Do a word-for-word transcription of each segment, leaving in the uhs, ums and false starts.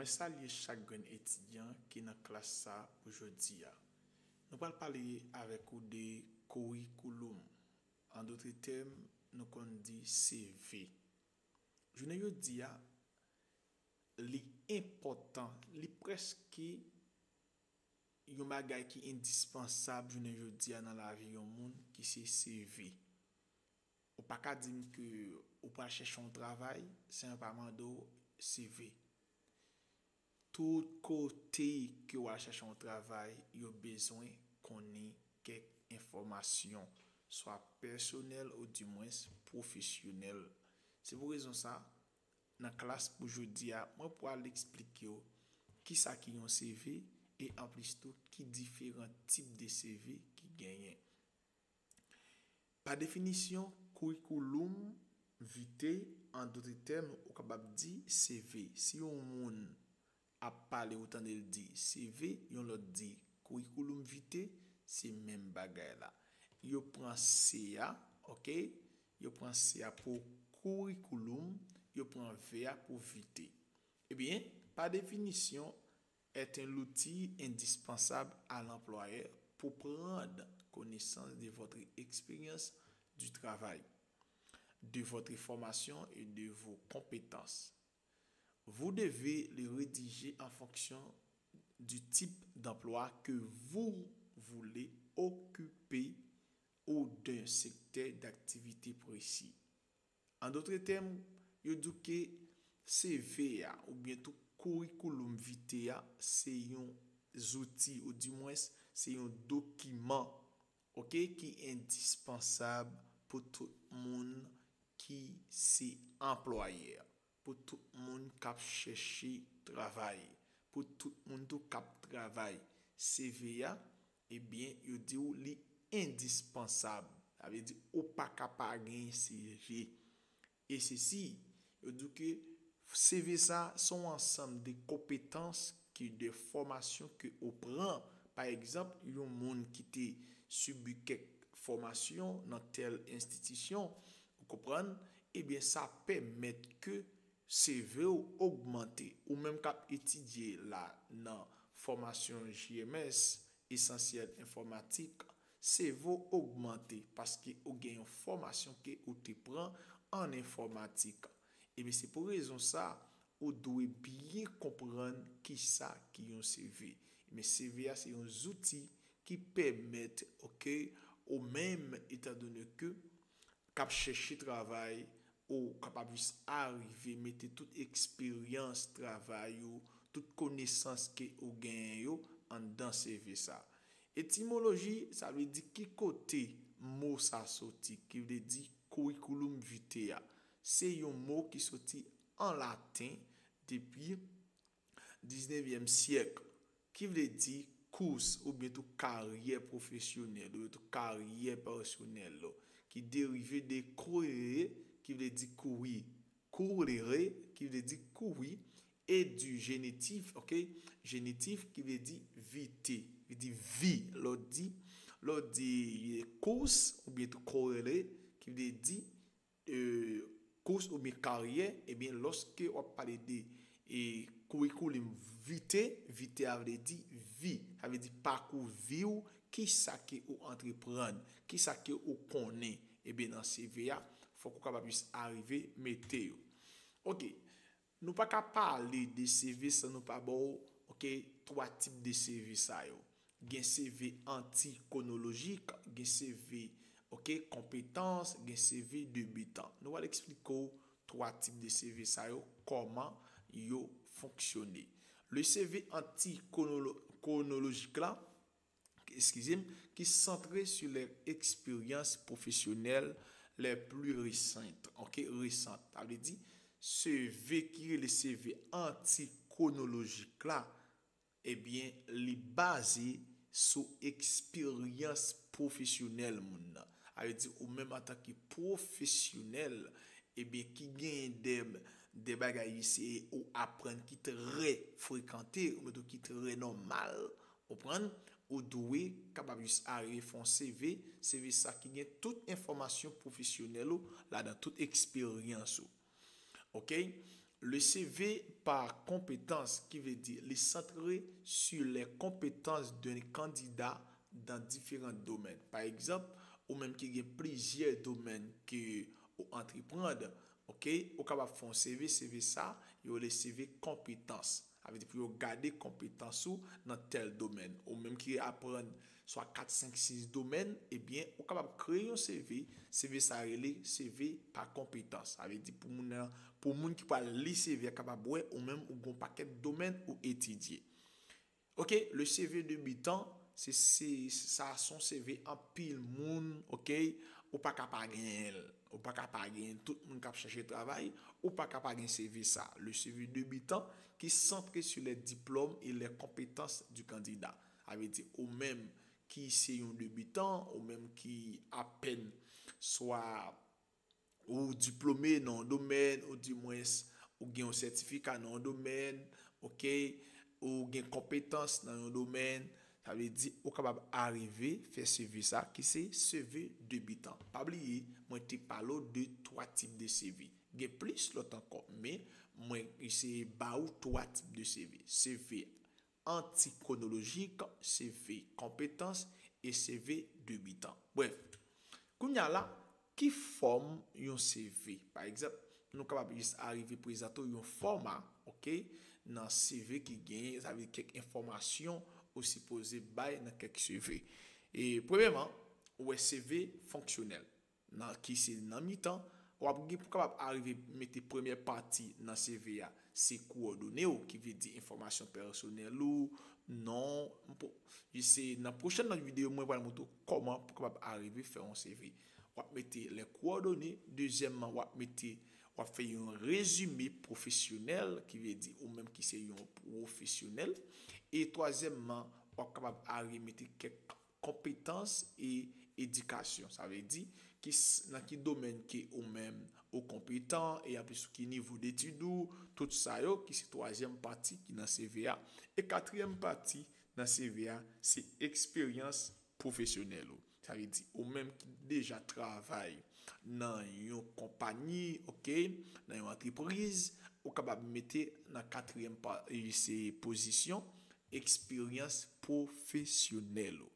Mwen salye chak grenn etidyan ki nan klas sa pou jodi a. Nou pral pale avèk ou de curriculum. An dotre tèm, nou konn di C V. Jounen jodi a, li enpòtan, li prèske yon bagay ki endispansab jounen jodi a nan lavi yon moun ki se C V. Ou pa ka di m ke ou pral chèche yon travay san yo pa mande w C V. Tout kote ke w al chèche yon travay, yo bezwen konnen kèk enfòmasyon, swa pèsonèl ou dimwens pwofesyonèl. Se pou rezon sa, nan klas pou jodi a, mwen pral eksplike w kisa ki yon C V e anplis tou ki diferan tip de C V ki genyen. Pa definisyon, curriculum vitae, an dotre tèm, ou kapab di C V. Si yon moun ap pale, ou tande l di C V, yon lòt di curriculum vitae, se menm bagay la. Yo pran C a, oke? Yo pran C a pou curriculum, yo pran V a pou vitae. Ebyen, pa definisyon, est un outil indispensable à l'employeur pour prendre connaissance de votre expérience du travail, de votre formation et de vos compétences. Vous devez le rédiger en fonction du type d'emploi que vous voulez occuper ou d'un secteur d'activité précis. An dotre tèm, yo di w ke C V a, oubyen tou curriculum vitae a, se yon zouti, ou dimwens, se yon dokiman, oke, ki endispansab pou tout moun ki se anplwayè, pou tout moun k ap chèche travay, pou tout moun tou k ap travay. C V a, ebyen, yo di w li endispansab. Sa vle di ou pa ka pa gen C V. E sesi, yo di w ke C V sa, se yon ansanm de konpetans ke de fòmasyon ke ou pran. Pa egzanp, yon moun ki te sibi kèk fòmasyon nan tèl enstitisyon, ou konprann, ebyen, sa pèmèt ke C V w ogmante. Ou menm k ap etidye la nan fòmasyon J M S, esansyèl enfòmatik, C V w ogmante paske ou gen yon fòmasyon ke ou te pran an enfòmatik. Ebyen, se pou rezon sa, ou dwe byen konprann kisa ki yon C V. Men C V a, se yon zouti ki pèmèt, oke, ou menm, etandone ke k ap chèche travay, ou kapab jis arive mete tout eksperyans travay ou, tout konesans ke ou genyen yo anndan C V sa. Etimoloji, sa vle di ki kote mo sa soti, ki vle di curriculum vitae a. Se yon mo ki soti an laten depi diznevyèm syèk, ki vle di kous oubyen tou karyè pwofesyonèl oubyen tou karyè pèsonèl, ki derive de currere, ki vle di kouri, currere, ki vle di kouri, e du genitif, oke, genitif ki vle di vite, vle di vi, lè w di, lè w di kous oubyen tou currere, ki vle di e, kous oubyen karyè, ebyen, lòske w ap pale de e, curriculum vitae, vitae a vle di vi, sa vle di pakou vi w, kisa ke ou antreprann, kisa ke ou konnen, ebyen, nan C V a, fòk ou kapab jis arive mete yo. Oke, nou pa ka pale de C V san nou pa ba w, oke, twa tip de C V sa yo. Gen C V anti-konolojik, gen C V, oke, konpetans, gen C V debitan. Nou pral eksplike w twa tip de C V sa yo, kòman yo fonksyone. Le C V anti-konolojik la, excusez-moi, qui centré sur les expériences professionnelles les plus récentes. Ok, récentes. Sa vle di, C V ki rele C V anti-konolojik la, ebyen, li baze sou eksperyans pwofesyonèl moun nan. Sa vle di, ou menm antanke pwofesyonèl, ebyen, ki genyen de, de bagay se ou aprann ki trè frekante, ou mete ki trè nòmal, ou konprann, ou dwe kapab jis arive fè yon C V, C V sa ki gen tout enfòmasyon pwofesyonèl ou ladan, tout eksperyans ou. Ok? Le C V par compétence, ki vle di li santre sur les compétences d'un candidat dans différents domaines. Pa egzanp, ou menm ki gen plizyè domèn ke ou antreprann, ok, ou kapab fè yon C V, C V sa, yo rele C V konpetans. Sa vle di pou yo gade konpetans ou nan tèl domèn. Ou menm ki aprann swa kat, senk, sis domèn, ebyen, ou kapab kreye yon C V. C V sa rele C V pa konpetans. Sa vle di pou moun nan, pou moun ki pral li C V a kapab wè ou menm ou gon pakèt domèn ou etidye. Ok, le C V débutant, se, se, sa se yon C V anpil moun, ok, ou pa ka pa genyen l. Ou pa ka pa genyen l. Tout moun k ap chache travay, ou pa ka pa gen C V sa. Le C V débutant qui centre sur les diplômes et les compétences du candidat. Sa vle di, ou menm ki se yon debitan, ou menm ki apèn swa ou diplome nan yon domèn, ou dimwens ou gen yon sètifika nan yon domèn, ok, ou gen konpetans nan yon domèn, sa vle di ou kapab arive fè C V sa ki se C V debitan. Pa bliye, mwen te pale w de twa tip de C V. Gen plis lòt ankò, men mwen eseye ba ou twa tip de C V. C V antikwonolojik, C V konpetans e C V debitan. Brèf, kounye a la, ki fòm yon C V? Pa egzanp, nou kapab jis arive prezante w yon fòma, ok, nan C V ki genyen, sa vle kèk enfòmasyon ou sipoze bay nan kèk C V. E premyèman, ou wè C V fonksyonèl. Nan, ki se nan mitan, w ap gen pou kapab arive mete premyè pati nan C V a, se kowòdone w, ki vle di enfòmasyon pèsonèl ou, non, se nan pwochèn lòt videyo, mwen pral montre w kòman pou kapab arive fè yon C V. W ap mete les coordonnées, dezyèmman, w ap mete, w ap fè yon rezime pwofesyonèl, ki vle di ou menm ki se yon pwofesyonèl, e twazyèmman, w ap kapab arive mete kèk konpetans e edikasyon. Sa vle di ki s-, nan ki domèn ke ou menm ou konpetan e anplis ki nivo detid ou, tout sa yo ki se twazyèm pati ki nan C V a. E katriyèm pati nan C V a se eksperyans pwofesyonèl ou. Sa vle di ou menm ki deja travay nan yon konpayi, ok, nan yon antrepriz, ou kapab mete nan katriyèm pa-, se pozisyon eksperyans pwofesyonèl ou.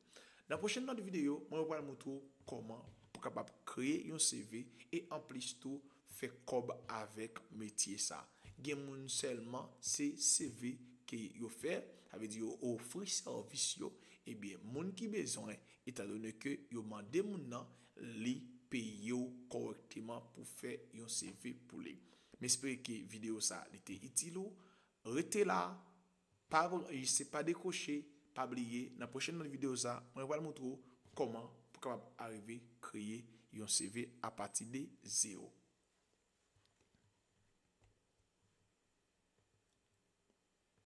Nan pwochèn lòt videyo, mwen pral montre w kòman pou kapab kreye yon C V e anplis tou fè kòb avèk metye sa. Gen moun sèlman se C V ke yo fè, sa vle di yo ofri sèvis yo, ebyen moun ki bezwen, etandone ke yo mande moun nan, li peye w kòrèkteman pou fè yon C V pou li. M espere ke videyo sa li te itil ou. Rete la, pa, se pa dekwoche, pa bliye, nan pwochèn lòt videyo sa, mwen pral montre w kòman pou kapab arive kreye yon C V apati de zewo.